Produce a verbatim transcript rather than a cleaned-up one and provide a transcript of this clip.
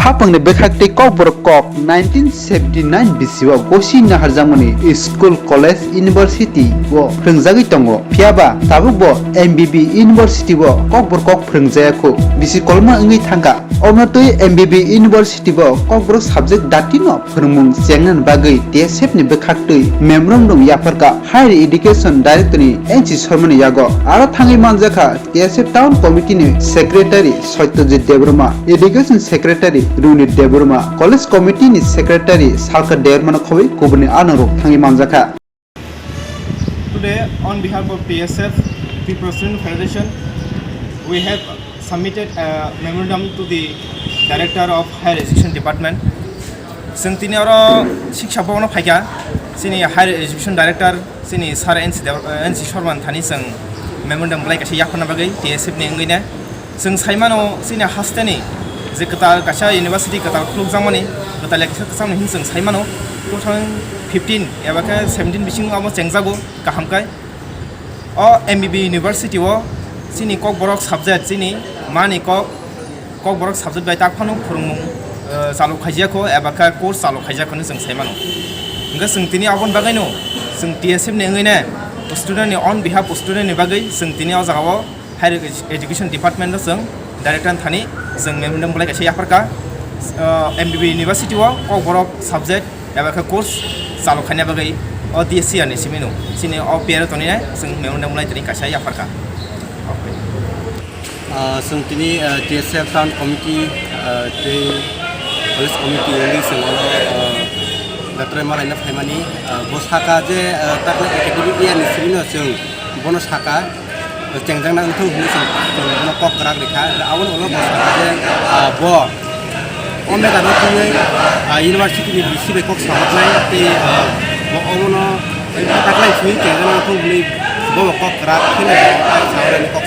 Hapangni bwkhaktwi kokborok kok nineteen seventy nine bisio gosi naharjakmani school, college, university o phrwngjagwi tongo. Phiyaba tabukbo M B B University o kokborok kok phrwngjaya kho, bisi kolma wngwi thangkha. Omotwi M B B University o kokborok subject datino phwrwngmung chengnani bagwi T S F ni bwkhaktwi memorandum yapharkha Higher Education Director ni N C Sharma ni yago. Aro thangwi manjakha T S F Town Committee ni Secretary Satyajit Debbarma, Education Secretary Runit Debbarma, College Committee ni Secretary Salka Debbarma no khobwi kubuni anorok thangwi manjakha. Today, on behalf of T S F, Tripura Student Federation, we have submitted a memorandum to the Director of Higher Education Department. Chwng tini oro siksa bhabono phaikha, chini Higher Education Director, chini Sir N C Dev-, N C Sharma ni thani chwng memorandum belai kaisa yapharna bagwi T S F ni wngwi ne. Chwng sai mano, chini hasteni je kwtal kaisa university kwtal khulukjakmani, kwtal lekha kwchangni hwnwi chwng sai mano, two thousand fifteen eba khe seventeen bisingo abo chengjago kaham khe. O M B B University o chini Kokborok subject, chini mani kok, Kokborok subject bai tak phano phwrwngmung, eh, chalu khaijakho eba khe course chalu khaijakho hwnwi chwng sai mano. Hwnkhe chwng tini aboni bagwino chwng T S F ni wngwi ne student ni, on behalf of student ni bagwi chwng tini o jaga o Higher Edu-, Education Department o chwng Director ni thani chwng memorandum belai kaisa yapharkha, ah, M B B University o Kokborok subject eba khe course chalu khaina bagwi o D S C ni simi no chini o pier tonina chwng memorandum belai tini kaisa yapharkha. Ah, chwng tini, ah, T S F Town Committee, ah, tei College Committee wngwi chwng oro, ah, betrai malaina phaimani, ah, bo saka je, ah, takle academic year ni simi no chwng bono saka, chengjakna wngthung hwnwi chwng, chwng bono kok kwrak rikha. Aboni ulo bo sakha je, ah, bo o mega no twiwi, ah, university ni V C bai kok sajaknai tei, ah, bo omono taklai simi chengjakna wngthung hwnwi bo bo kok kwrak kheno bo ai sajaknai kok